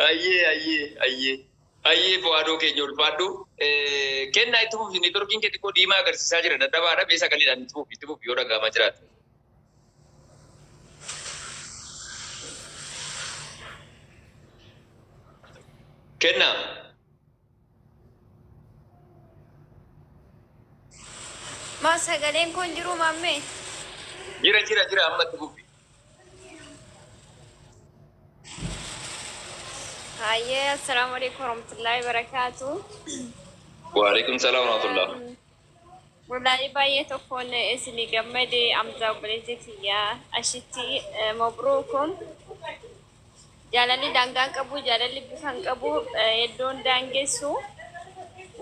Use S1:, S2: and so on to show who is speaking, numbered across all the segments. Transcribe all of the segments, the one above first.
S1: Ayyee, ayyee, ayyee. Ayyee, Fu'aadoo keenya, ulfaadhu. Kennaa, itti fufi. Networkiin kee xiqqoo diimaa agarsiisaa jira. Dadhabaadha. Mee sagaleedhaan itti fufi, itti fufi yoo dhaga'amaa jiraate. Kennaa.
S2: Maa sagaleen kun jiru, maammee?
S1: Jira, jira, jira, amma itti fufi.
S2: Hayyee, assalaamu alaikum warahmatullahi wabarakaatu.
S1: Waalaikum salaam warahmatullah.
S2: Wallaahi baay'ee tokkoon isinii gammade. Amzaa, obboleettii kiyyaa ashitti, mabruukum. Jaalalli daangaa hin qabu, jaalalli bifa hin qabu, iddoon daangessu.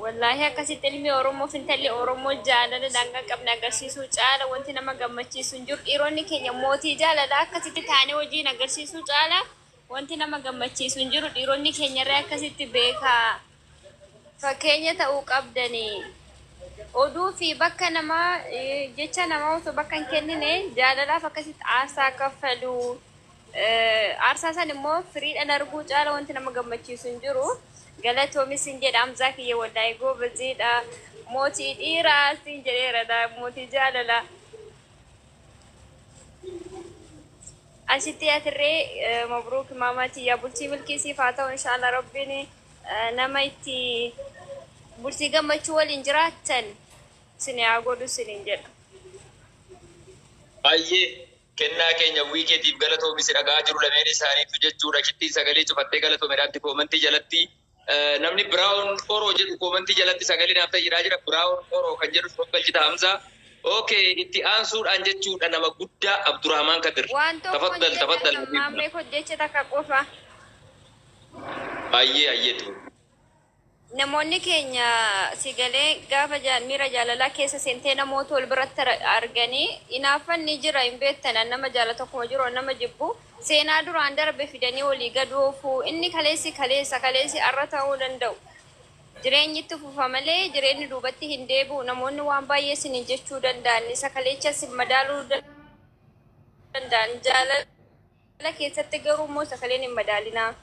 S2: Wallaahi akkasitti ilmi Oromoo fi intalli Oromoo jaalala daangaa hin qabne agarsiisuu caala wanti nama gammachiisu hin jiru. Dhiironni keenya mootii jaalalaa akkasitti taanee hojiin agarsiisuu caala wanti nama gammachiisu hin jiru. Dhiironni keenyarree akkasitti beekaa. Fakkeenya ta'uu qabdanii. Oduu fi bakka namaa, jecha namaa osoo bakka hin kennine jaalalaaf akkasitti aarsaa kaffaluu. Aarsaa san immoo firiidhaan arguu caala wanti nama gammachiisu hin jiru. Galatoomi sin jedha, Amzaa kiyya, wallaahi goobaziidha. Mootii dhiiraa sin jedheera, mootii jaalalaa. Ashitti atirree mabruuk, maamaa tiyyaa, bultii milkii siif haa ta'u inshaallah. Rabbiin nama itti bultii gammachuu waliin jiraattan isin haa godhu sinin jedha.
S1: Ayyee, kennaa keenya, wiikeetiif galatoomi. Si dhagaa jiru lameen isaaniitu jechuudha. Shittiin sagalee cufattee galatoomeedhaatti commentii jalatti namni Biraawun Oroo jedhu commentii jalatti sagalee naaf ta'e jedhaa jira. Biraawun Oroo kan jedhu of galchita, Hamzaa. Okay, itti aansuudhaan jechuudha nama guddaa Abdurrahman Kadir.
S2: Waan tokkoon
S1: Tafaddal,
S2: jedha
S1: tafaddal.
S2: Maammee koo, jecha takka qofa.
S1: Ayyee, ayyeetu.
S2: Namoonni keenya sigalee gaafa miira jaalalaa keessa seentee namoota wal biratti arganii hinaaffan ni jira, hin beektan. An nama jaalatu akkuma jiru an nama jibbu seenaa duraan darbe fidanii walii gad oofuu. Inni kaleessi kaleessa, kaleessi arra ta'uu danda'u. Jireenyi itti fufa malee jireenyi duubatti hin deebi'u. Namoonni waan baay'ee isiniin jechuu danda'an, isa kaleecha isin madaaluu danda'an, jaalala keessatti garuu immoo sakaleen hin madaalinaa.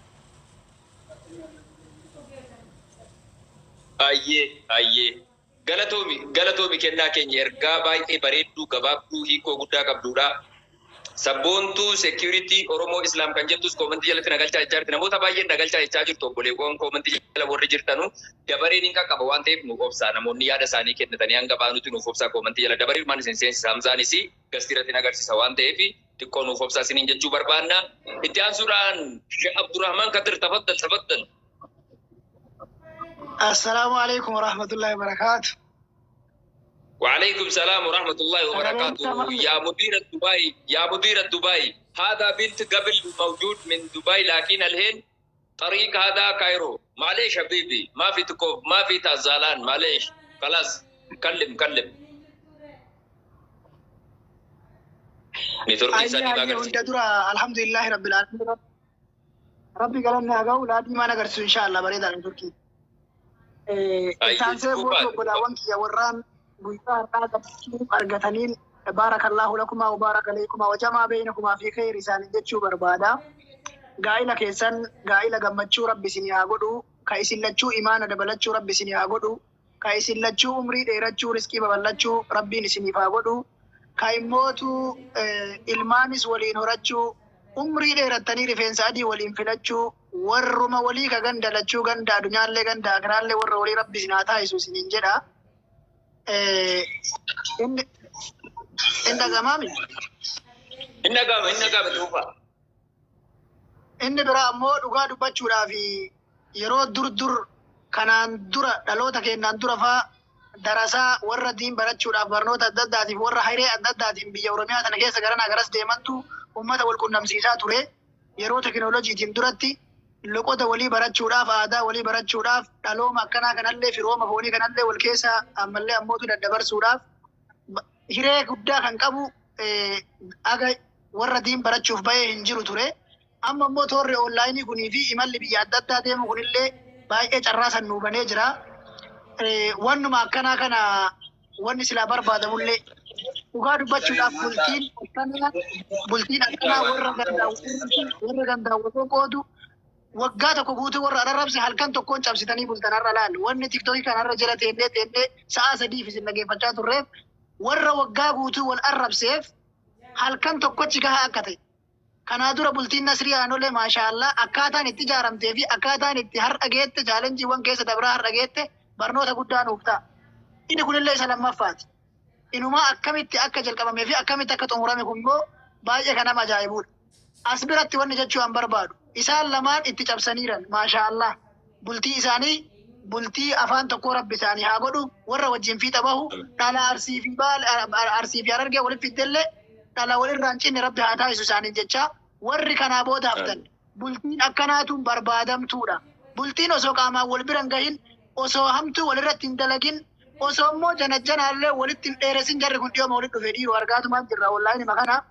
S1: Ayyee, ayyee. Galatoomi, galatoomi kennaa keenya, ergaa baay'ee bareedduu, gabaabduu, hiikoo guddaa qabdudha. Sabboontuu Security Oromoo Islam kan jettus commentii jalatti nagalchaa jechaa jirti. Namoota baay'een nagalchaa jechaa jirtu. Obboleewwan commentii jala warri jirtanu, dabareen hin qaqqaba waan ta'eef nuuf obsaa. Namoonni yaada isaanii kennatanii hanga baanutti nuuf obsaa commentii jala. Dabareen maan isin seensisa, Hamzaanis guestii irratti agarsiisa waan ta'eef xiqqoo nuuf obsaa isiniin jechuu barbaanna. Itti aansuudhaan Sheekh Abdurrahman Kadir, tafaddal, tafaddal.
S3: Assalaamu alaikum warahmatullahi wabarakatuh.
S1: وعليكم السلام ورحمة الله وبركاته. يا مدير دبي، يا مدير دبي، هذا بنت قبل موجود من دبي، لكن الحين طريق هذا كايرو. معليش حبيبي، ما في تكوف، ما في تزالان، معليش. خلاص، كلم كلم network
S3: Ayya, ayya, hunda dura alhamdulillahi rabbil alamin. Rabbi galanni haa ga'u, laatii maan agarsiisu inshallah bareedaadha turkii. Isaansee booda obbolaawwan kiyya warraan guyyaa har'aa gammachuu argataniin baarakallaahu lakumaa wa baaraka alaykumaa wa jamaa beeynakumaa fi khayr isaanii jechuu barbaada. Gaa'ila keessan gaa'ila gammachuu Rabbi isinii haa godhu. Ka isin lachuu imaana dabalachuu Rabbi isinii haa godhu. Ka isin lachuu umrii dheerachuu, riskii babal'achuu Rabbiin isiniif haa godhu. Ka immootu ilmaanis waliin horachuu, umrii dheerattanii rifeensa adii waliin filachuu, warruma walii ka ganda lachuu, ganda adunyaallee ganda akiraallee warra walii Rabbi isin haa taasisu isiniin jedha. Inni hin dhagamaami?
S1: Hin dhaga'ama, hin dhaga'ama, tuufa.
S3: Inni biraa ammoo dhugaa dubbachuudhaaf yeroo dur dur kanaan dura dhaloota keenyaan dura faa darasaa warra diin barachuudhaaf barnoota adda addaatiif warra hiree adda addaatiin biyya Oromiyaa tana keessa garanaa garas deemantu uummata wal qunnamsiisaa ture. Yeroo tekinooloojiitiin duratti loqoda walii barachuudhaaf, aadaa walii barachuudhaaf, dhalooma akkanaa kanallee, firooma foonii kanallee wal keessa ammallee ammootu daddabarsuudhaaf hiree guddaa kan qabu aga warra diin barachuuf bahee hin jiru ture. Amma immoo toorri onlineii kunii fi imalli biyya adda addaa deemu kunillee baay'ee carraa san nuu banee jira. Wannuma akkanaa kana wanni silaa barbaadamullee dhugaa dubbachuudhaaf bultiin akkanaa warra gandaa osoo qoodu. Waggaa tokko guutuu warra arrabse halkan tokkoon cabsitanii bultan har'a laal. Wanni TikTokii kanarra jala teennee teennee sa'a 3f isin dhageeffachaa turreef warra waggaa guutuu wal arrabseef halkan tokkochi gahaa akka ta'e. Kanaa dura bultiin Nasrii Aanolee maashaallah akkaataan itti ijaaramtee fi akkaataan itti har'a geette, challengeiiwwan keessa dabraa har'a geette barnoota guddaa nuuf ta'a. Inni kunillee isa lammaffaati. Inumaa akkamitti akka jalqabamee fi akkamitti akka xumurame kun immoo baay'ee kan nama ajaa'ibudha. As biratti wanni jechuu an barbaadu, isaan lamaan itti cabsaniiran, maashaallah, bultii isaanii bultii afaan tokkoo rabbi isaanii haa godhu. Warra wajjin fiixa bahu, dhala Arsii fi Baal, Arsii fi Harargee walitti fiddellee dhala walirraa hin cinne rabbi haa taasisu isaaniin jecha. Warri kanaa booda haftan, bultiin akkanaatuun barbaadamtuudha. Bultiin osoo qaamaan wal bira hin gahin, osoo hamtuu walirratti hin dalagin, osoo immoo janajjanaallee walitti hin dheeressin, jarri kun dhiyooma walitti dhufe dhiiroo argaatumaan jirra wallaahi kana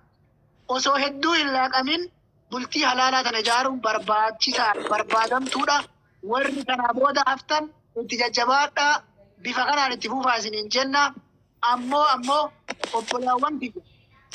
S3: osoo hedduu hin laaqamin bultii halaalaa tana ijaaruun barbaachisaa barbaadamtuudha. Warri kanaa booda haftan itti jajjabaadhaa, bifa kanaan itti fufaa isiniin jenna. Ammoo obbolaawwan kiyya,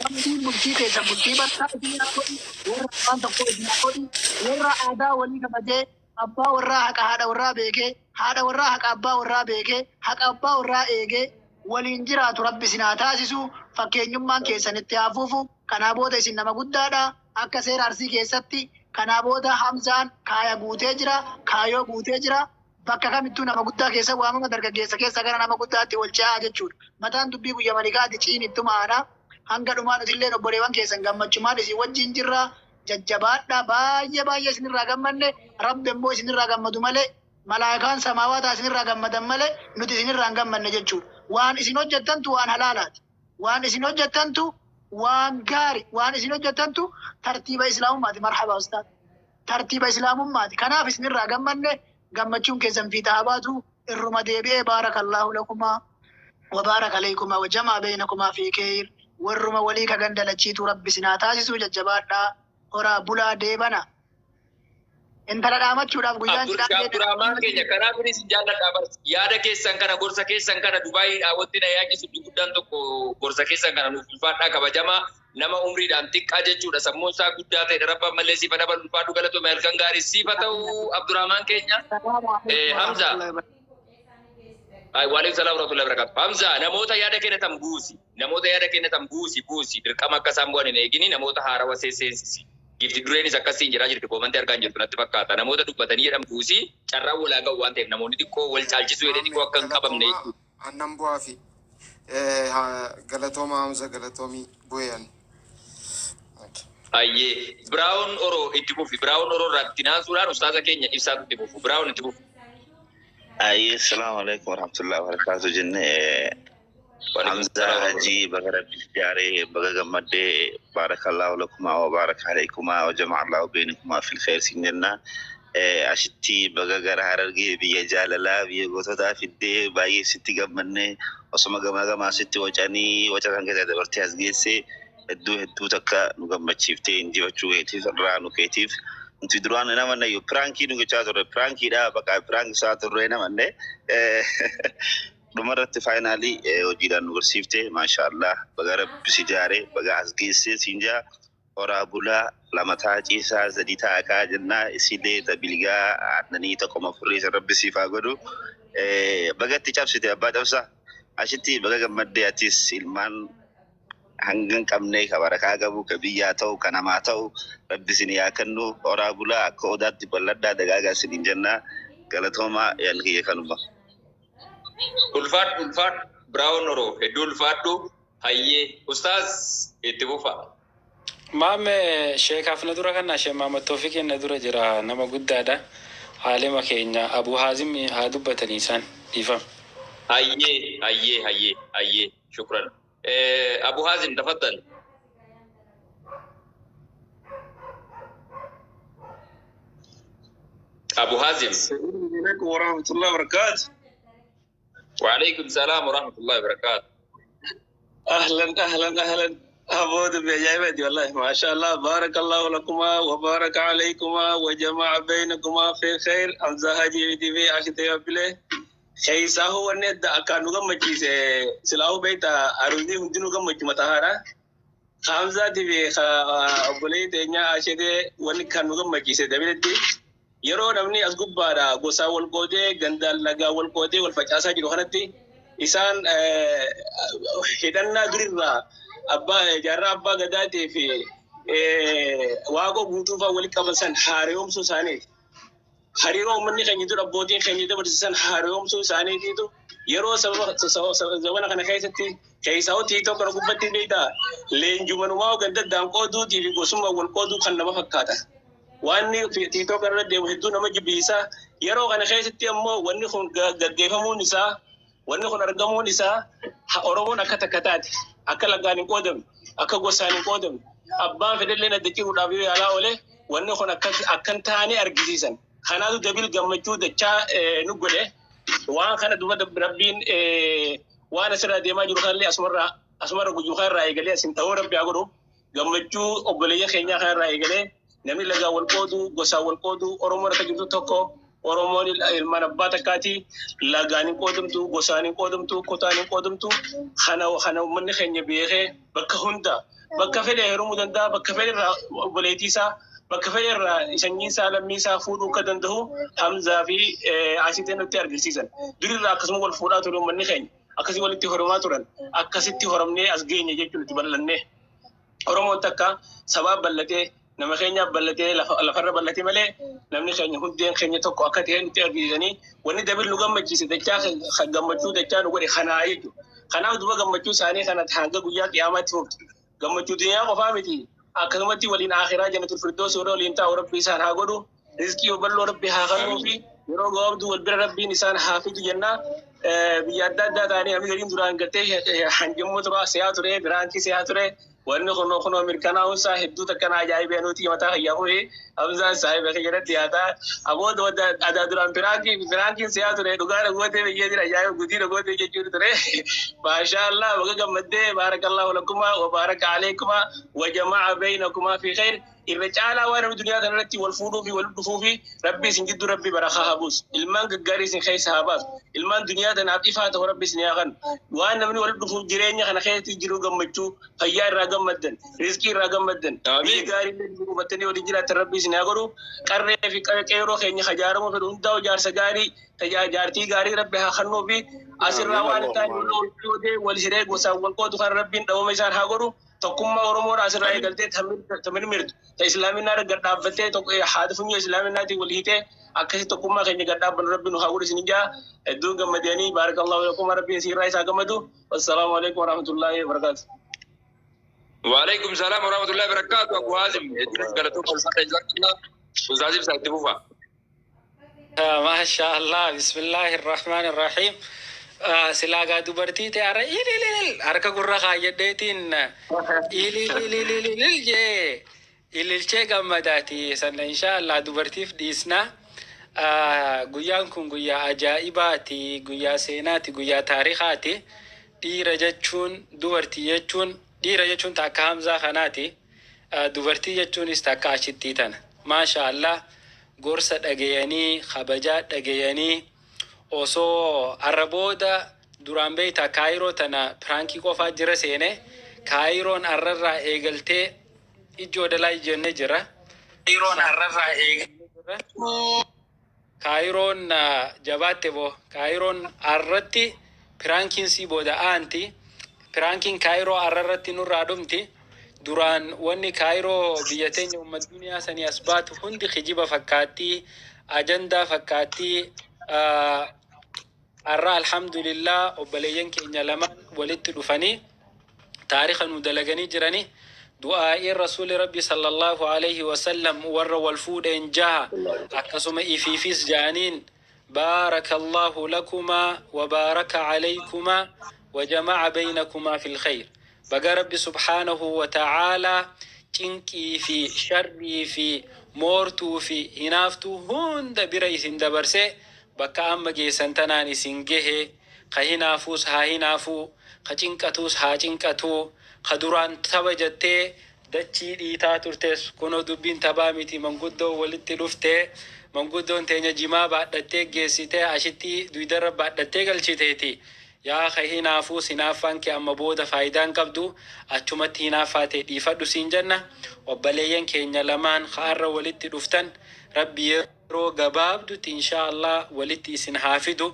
S3: rabbiin bultii keessan bultii barkaa isin haa godhu, warra afaan tokko isin haa godhu, warra aadaa walii kabajee, abbaa warraa haqa haadha warraa beekee, haadha warraa haqa abbaa warraa beekee, haqa abbaa warraa eegee waliin jiraatu rabbi isin haa taasisu. Fakkeenyummaan keessan itti haa fufu. Kanaa booda isin nama guddaadha. Akka seera Arsii keessatti kanaa booda Hamzaan kaaya guutee jira, kaayoo guutee jira. Bakka kamittuu nama guddaa keessa waamama, dargaggeessa keessa gara nama guddaatti ol ce'aa jechuudha. Mataan dubbii guyya malikaati ciin ittuma aanaa. Hanga dhumaa nutilleen obboleewwan keessan gammachumaan isin wajjin jirra. Jajjabaadha. Baay'ee baay'ee isinirraa gammanne. Rabbi immoo isinirraa gammadu malee, malaayikaan samaawataa isinirraa gammadan malee, nuti isinirraa hin gammanne jechuudha. Waan isin hojjettantu waan halaalaati. Waan isin hojjettantu waan gaari. Waan isin hojjettantu tartiiba islaamummaati. Marhaba ustaad. Tartiiba islaamummaati. Kanaaf isinirraa gammanne, gammachuun keessan fiixa haa baatu. Irruma deebi'ee baarakallahu lakumaa wa baaraka alaykumaa wa jamaa beeynakumaa fi kheyr. Warruma walii ka gandalachiitu rabbi isin haa taasisu. Jajjabaadhaa, horaa bulaa, deebana. Intala dhaamachuudhaaf guyyaan cidhaa
S1: Abdurrahmaan keenya, kanaaf isin jaalladha bar. Yaada keessan kana, gorsa keessan kana, Dubaayiidhaa wanti na yaachisu guddaan tokko gorsa keessan kana nuuf ulfaadhaa. Kabajamaa nama umriidhaan xiqqaa jechuudha, sammuun isaa guddaa ta'e, rabba ammallee siifa dabalu. Ulfaadhu, galatoome, halkan gaarii siifa ta'u, Abdurrahmaan keenya. Hamza. Waalaikum salaam warahmatullahi wabarakatuh. Hamza, namoota yaada kennatan buusi. Namoota yaada kennatan buusi buusi. Dirqama akka isaan bu'an hin eegini, namoota haarawa seensisi. Gifti dureenis akkasiin jiraa jirti, commentii argaa hin jirtu natti fakkaata. Namoota dubbatanii jedhan buusi, carraan walaa ga'u waan ta'eef namoonni xiqqoo wal caalchisuu jedhee xiqqoo akka hin qabamne jechuudha.
S4: Aannan bu'aa fi galatooma Hamza, galatoomii bu'ean.
S1: Ayyee, Biraawun Oro itti fufi. Biraawun Oro irraa itti naansuudhaan ustaaza keenya ibsaatu itti fufu. Biraawun, itti fufu.
S5: Ayyee, salaamu alaikum warahmatullahi wabarakatuh jennee. Hamza Haji, baga rabbi jaaree, baga gammaddee. Barakallahu lakumaa wa baraka alaykumaa wa jama'a Allahu bainakumaa fil khair sin jenna. Ashitti baga gara Harargee, biyya jaalalaa, biyya goototaa fiddee, baay'ee sitti gammannee. Osoma gamaa gamaa sitti wacanii waca kan keessa dabartee as geesse, hedduu hedduu takka nu gammachiiftee injifachuu keetiif, irraa nu keetiif. Nuti duraan namanne iyyuu prankii nu gochaa turre, prankiidha baqa, prank isaa turre namanne. Dhumarratti finally hojiidhaan nu barsiifte. Maashaallah, baga rabbi si jaare, baga as geessee siin jaa. Horaa bulaa, lama taa ciisaa, sadii taa kaa jennaa. Isilee tabiligaa aannanii tokkoma furrii san rabbi siif haa godhu. Bagatti cabsite, abbaa cabsaa. Ashitti baga gammaddee. Atis ilmaan hanga hin qabne, ka barakaa qabu, ka biyyaa ta'u, ka namaa ta'u rabbi isin haa kennu. Horaa bulaa, akka odaatti bal'adhaa, dagaagaa isiniin jennaa. Galatoomaa, yaadni kiyya kanuma.
S1: Ulfaadhu, ulfaadhu, Biraawun Oro, hedduu ulfaadhu. Hayyee ustaaz, itti fufa.
S6: Maame sheekaaf na dura kana Sheekh Mahamad Toofiqiin na dura jira, nama guddaadha. Haalima keenya Abu Haazim haa dubbatanii isaan, dhiifama.
S1: Hayyee, hayyee, hayyee, hayyee, shukran. Abu Haazim, tafaddal. Abu Haazim.
S7: السلام عليكم ورحمة الله وبركاته.
S1: وعليكم السلام ورحمة الله وبركاته.
S7: أهلا أهلا أهلا، أبو يا جايبتي، والله ما شاء الله، بارك الله لكما وبارك عليكما وجمع بينكما في خير. حمزة هاجي تي في عشان بله خيسا هو الند كانوا gammachiise silaa'uu beekta, aruuzni hundinuu gammachu matahaadha. Hamzaatii fi obboleettii teenya Ashetee wanni kan nu gammachiise dabiletti Yeroo namni as gubbaadha gosaan wal qoodee, gandaan lagaa wal qoodee wal facaasaa jiru kanatti isaan hidhannaa durirraa abbaa jaarraa abbaa gadaatii fi Waaqoo Guutuu fa'aa walitti qaban san haaromsuu isaaniiti. Hariiroo uummanni keenya dura abbootiin keenya dabarsisan haaromsuu isaaniitiitu yeroo sababa zamana kana keessatti keessaa TikTok kana gubbatti beektaa leenjumanumaa ganda addaan qooduutii fi gosummaa wal qooduu kan nama fakkaata. Wanni TikTok irra deemu hedduu nama jibbisiisa. Yeroo kana keessatti ammoo wanni kun gaggeeffamuun isaa, wanni kun argamuun isaa, Oromoon akka takka taate, akka lagaan hin qoodamne, akka gosaan hin qoodamne, abbaan fedhellee adda ciruudhaaf yoo yaalaa oole wanni kun akka hin taane argisiisan. Kanaatu dabil gammachuu dachaa nu godhe. Waan kana duba Rabbiin waan asirraa deemaa jiru kanallee asumarra guyyuu kanarraa eegalee asin ta'uu Rabbi haa godhu. Gammachuu obboleeyyan keenyaa kanarraa eegalee namni lagaan wal qoodu, gosaan wal qoodu, Oromoon akka jirtu tokko, Oromoon ilmaan abbaa takkaati, lagaan hin qoodamtu, gosaan hin qoodamtu, kutaan hin qoodamtu. Kana uummanni keenya beekee bakka hunda, bakka fedhe heerumuu danda'a, bakka fedhe irraa obboleettii isaa, bakka fedhe irraa sanyii isaa, lammii isaa fuudhuu akka danda'u Hamzaa fi Asiiteen nutti argisiisan. Durirraa akkasuma wal fuudhaa ture uummanni keenya. Akkasii walitti horamaa turan. Akkasitti horamnee as geenye jechuun itti bal'annee. Oromoon takka sabaaf bal'atee, nama keenyaaf bal'atee, lafarra bal'atee malee namni keenya hundeen keenya tokko akka ta'e nutti argisiisanii wanni dabil nu gammachiise dachaa gammachuu dachaa nu godhe kanaa jechuudha. Kanaaf duba gammachuu isaanii kana hanga guyyaa qiyaamaatti fuftu. Gammachuu duniyaa qofaa miti. Akkasumatti waliin akhiraa jannatul firdaus warra waliin taa'u Rabbi isaan haa godhu. Rizqii bal'oo Rabbi haa kennuu fi yeroo gabaabduu wal bira Rabbiin isaan haa fidu jenna. Biyya adda addaa ta'anii namni gariin duraan gartee hanjammoo tura se'aa ture, biraankii se'aa ture. Wanni kunoo kunoo mirkanaa'uun isaa hedduu takka na ajaa'ibee nuti mataa kiyyaa fuudhee Hamzaan saahiba kiyya irratti dhiyaataa. Aboo adaa duraan piraankiin se'aa ture, dhugaa dhagootee biyyee jira, ajaa'iba guutii dhagootee jechuun ture. Maashaa Allah, baga gammaddee, baarakallahu lakumaa wa baaraka aleekumaa wa jama'a baynakumaa fi khayr. Irra caalaa waan namni duniyaa kana irratti wal fuudhuu fi wal dhufuu fi Rabbi isin gidduu Rabbi barakaa haa buusu. Ilmaan gaggaarii isin keessa haa baasu. Ilmaan duniyaa tanaaf ifaa ta'u Rabbi isin haa kennu. Waan namni wal dhufuuf jireenya kana keessatti jiru gammachuu, fayyaa irraa gammaddan, rizqii irraa gammaddan, biyya gaarii illee jiru hubattanii waliin jiraattan Rabbi isin haa godhu. Qarree fi qeerroo keenya hajaaramuu fedhu hundaa jaarsa gaarii, jaartii gaarii Rabbi haa kennuu fi asirraa waan hin taane wal qoodee wal hiree gosaan wal qoodu kan Rabbiin dhabama isaan haa godhu. Tokkummaa Oromoodha asirraa eegaltee ta mirmirtu, ta islaaminaa gad dhaabbattee haadha funyoo islaaminaatiin wal hiitee akkasi tokkummaa keenya gad dhaabbannu Rabbi nu haa godhu isin jaa. Hedduu gammadanii, baarakallahu lakum, Rabbiin isiirraa isaa gammadu. Wassalaamu alaikum warahmatullaahi wabarakaatu.
S1: Waalaikum salaam warahmatullahi wabarakatuh. Abu Hazim, hedduun galatooma, ulfaadha, jazakallah. Ustaaz Ibsaa, itti fufa.
S6: Maasha Allah, bismillahi rahmaan rahim. Silaagaa dubartii ta'e har'a ilililil harka gurra kaayyadheetiin ililililil jee ililchee gammadaati sanna, insha Allah dubartiif dhiisna. Guyyaan kun guyyaa ajaa'ibaati, guyyaa seenaati, guyyaa taarikaati. Dhiira jechuun, dubartii jechuun, dhiira jechuun takka Hamzaa kanaati. Dubartii jechuunis takka achittii tana. Maasha Allah, gorsa dhagayanii, kabajaa dhagayanii, osoo har'a booda duraan beektaa Kaayiroo tana piraankii qofaa jira seene, Kaayiroon har'arraa eegaltee ijoo dalaa jennee jira. Kaayiroon har'arraa eegaltee jira. Kaayiroon jabaatte boo. Kaayiroon har'atti piraankiin sii booda aanti. Piraankiin Kaayiroo har'arratti nurraa dhumti. Duraan wanni Kaayiroo biyya teenya uummat duniyaa sanii as baatu hundi kijiba fakkaattii, ajandaa fakkaattii. Har'a alhamdulillah obboleeyyan keenya lamaan walitti dhufanii taarika nu dalaganii jiranii. Du'aa'iin Rasuuli Rabbi sallallahu alaihi wasallam warra wal fuudheen jaha, akkasuma ifiifis ja'aniin: بارك الله لكما وبارك عليكما وجمع بينكما في الخير. Baga Rabbi subhaanahu wa ta'aalaa cinqii fi sharrii fi moortuu fi hinaaftuu hunda bira isin dabarsee bakka amma geessan tanaan isin gahe. Ka hinaafuus haa hinaafuu, ka cinqatuus haa cinqatuu, ka duraan taba jettee dachii dhiitaa turtes kunoo dubbiin tabaa miti. Manguddoo walitti dhuftee, manguddoon teenya jimaa baadhattee geessitee ashitti duydarra baadhattee galchiteeti. Yaa ka hinaafuus, hinaaffaan kee amma booda faayidaan qabdu, achumatti hinaaffaa ta'e dhiifadhu siin jenna. Obboleeyyan keenya lamaan har'a walitti dhuftan, Rabbi Yeroo gabaabdutti inshaa Allah walitti isin haa fidu.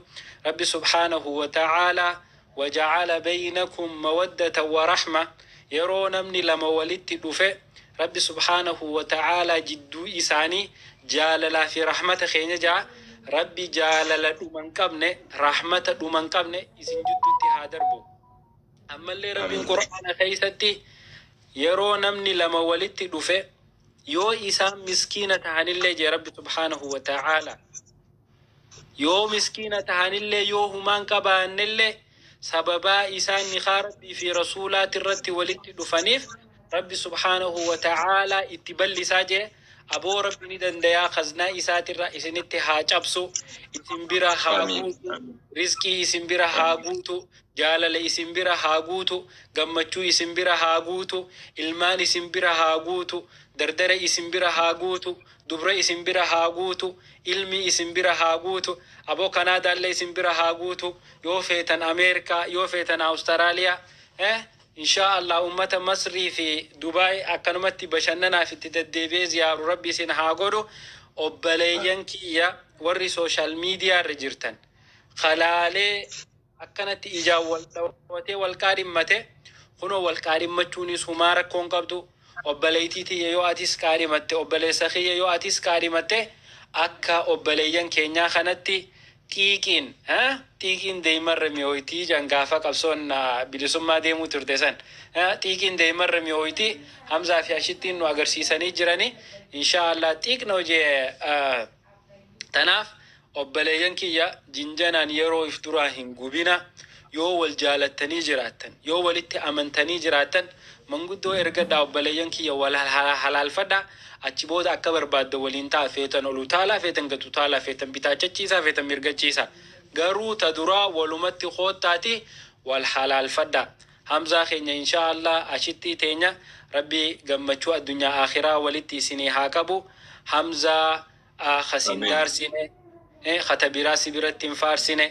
S6: Rabbi subhaanahu wa ta'aalaa waja'ala baynakum mawaddatan wa rahma. Yeroo namni lama walitti dhufe, Rabbi subhaanahu wa ta'aalaa jidduu isaanii jaalalaa fi rahmata keenya ja'a. Rabbi jaalala dhuma hin qabne, rahmata dhuma hin qabne isin jidduutti haa darbu. Ammallee Rabbiin Qur'aana keessatti yeroo namni lama walitti dhufe, yoo isaan miskiina tahanillee jee Rabbi subhaanahu wa ta'aala, yoo miskiina tahanillee, yoo humaan qabaannellee, sababaa isaan nikaa Rabbii fi rasuulaati irratti walitti dhufaniif Rabbi subhaanahu wa ta'aala itti bal'isaa jee. Aboo, Rabbi ni dandayaa, kaznaa isaatirra isinitti haa cabsu, isin bira haa guutu, rizqii isin bira haa guutu, jaalala isin bira haa guutu, gammachuu isin bira haa guutu, ilmaan isin bira haa guutu, dardara isin bira haa guutu, dubra isin bira haa guutu, ilmi isin bira haa guutu. Aboo, Kanaadaallee isin bira haa guutu, yoo feetan Ameerikaa, yoo feetan Awustaraaliyaa, inshaa Allah ummata Masrii fi Dubaay akkanumatti bashannanaaf itti deddeebi'ee ziyaaru Rabbi isin haa godhu. Obboleeyyan kiyya warri social media irra jirtan, kalaalee akkanatti ijaan wal dhawatee wal qaadhimmate, kunoo wal qaadhimmachuunis humaa rakkoon qabdu. Obboleeytii tiyya, yoo atis qaadhimatte, obboleessa kiyya, yoo atis qaadhimatte, akka obboleeyyan keenyaa kanatti xiiqiin deemarra mi'ooyti jan. Gaafa qabsoon bilisummaa deemuu turte san xiiqiin deemarra mi'ooyti. Hamzaa fi Ashittiin nu agarsiisanii jirani. Inshaa Allah xiiqna hojii tanaaf. Obboleeyyan kiyya, jinjanaan yeroo if duraa hin gubina. Yoo wal jaalattanii jiraattan, yoo walitti amantanii jiraattan, manguddoo ergadhaa. Obboleeyyan kiyya, wal halaalfadhaa. Achi booda akka barbaadda waliin ta'a. Feetan ol utaalaa, feetan gad utaalaa, feetan bitaachachiisaa, feetan mirgachiisaa, garuu ta duraa walumatti koottaati wal halaalfadhaa. Hamzaa keenya, inshaa Allah ashittii teenya, Rabbi gammachuu addunyaa akhiraa walitti isinii haa qabu. Hamzaa kasin daarsine, kata biraa si biratti hin faarsine,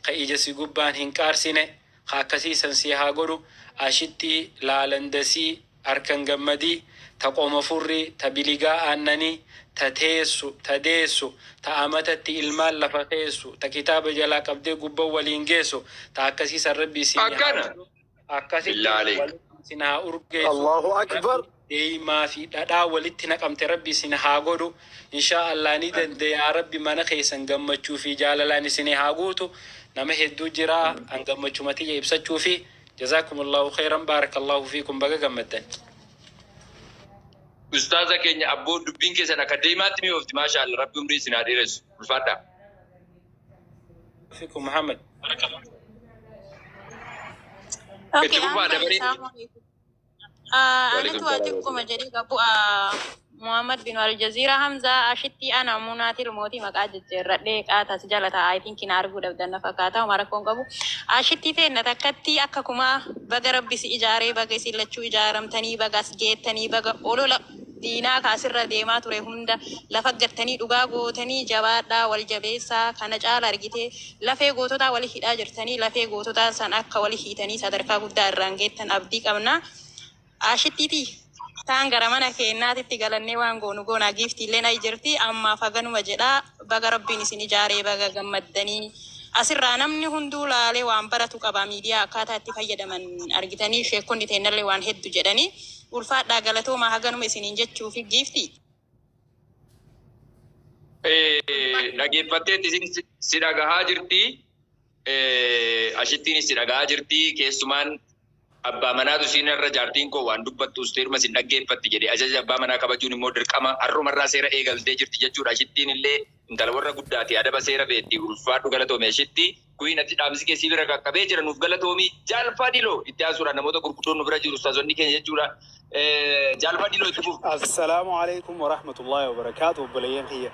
S6: ka ija si gubbaan hin qaarsine, ka akkasiisan si haa godhu. Ashitti laalandasii harkan gammadii, ta qoma furrii, ta biligaa aannanii, ta teessu, ta deessu, ta amatatti ilmaan lafa keessu, ta kitaaba jalaa qabdee gubban waliin geessu, ta akkasiisan Rabbi isin haa godhu. Akkasitti walitti isin haa urgeessu.
S8: Allahu akbar.
S6: Deemaa fi dhadhaa walitti naqamte Rabbi isin haa godhu. Inshaa Allah ni dandeeyaa. Rabbi mana keessan gammachuu fi jaalalaan isin haa guutu. Nama hedduu jira an gammachuma tiyya ibsachuu fi. Jazakumullahu khairan, barakallahu fiikum, baga gammaddan.
S1: Ustaaza keenya, abboo, dubbiin keessan akka deemaatti mi'oofti. Maasha Allah, Rabbi umrii isin haa dheeressu, ulfaadhaa.
S6: Fiikum Muhammad.
S1: Itti
S9: Okay,
S1: fufaa
S9: amma
S1: dabaree.
S9: Assalamu alaikum. Anatu waa xiqquma jedhee qabu. Muhammad bin Aljazeera, Hamza, Ashitti, ana Munaatil mootii maqaa jijjiirradhee qaatas jala ta'a. I think na arguu dhabdan na fakkaata. Uma rakkoon qabu. Ashitti teenna takkatti akka kumaa baga Rabbi si ijaaree, baga isin lachuu ijaaramtanii, baga as geettanii, baga olola diinaa kaasirra deemaa ture hunda lafa gattanii dhugaa gootanii. Jabaadhaa, wal jabeessaa. Kana caala argitee lafee goototaa wali hidhaa jirtanii, lafee goototaa san akka wali hiitanii sadarkaa guddaa irraan geettan abdii qabna. Ashittiiti taan gara mana keenyaatitti galannee waan goonu goonaa, giiftiillee na jirti. Ammaaf haganuma jedhaa. Baga Rabbiin isin ijaaree, baga gammaddanii. Asirraa namni hunduu laalee waan baratu qaba. Miidiyaa akkaataa itti fayyadaman argitanii, sheekonni teennallee waan hedduu jedhanii. Ulfaadhaa, galatoomaa, haganuma isiniin jechuufi, giifti.
S1: Dhaggeeffatteetti isin si dhagahaa jirti. Ashittiin si dhagahaa jirti. Keessumaan abbaa manaatu isiin irra jaartiin koo waan dubbattu usteedhuma isin dhaggeeffatti jedhe. Ajaja abbaa manaa kabajuun immoo dirqama. Har'umarraa seera eegaltee jirti jechuudha. Ashittiin illee intala warra guddaati, adaba seera beetti. Ulfaadhu, galatoome ashitti. Kuyin, ati dhaamsi keessii bira qaqqabee jira, nuuf galatoomii. Jaalfaa Diloo itti aansuudhaan namoota gurguddoon nu bira jiru, ustaazonni keenya jechuudha. Jaalfaa Diloo, itti fufu.
S8: Assalaamu alaikum warahmatullahi wabarakaatu, obboleeyyan kiyya.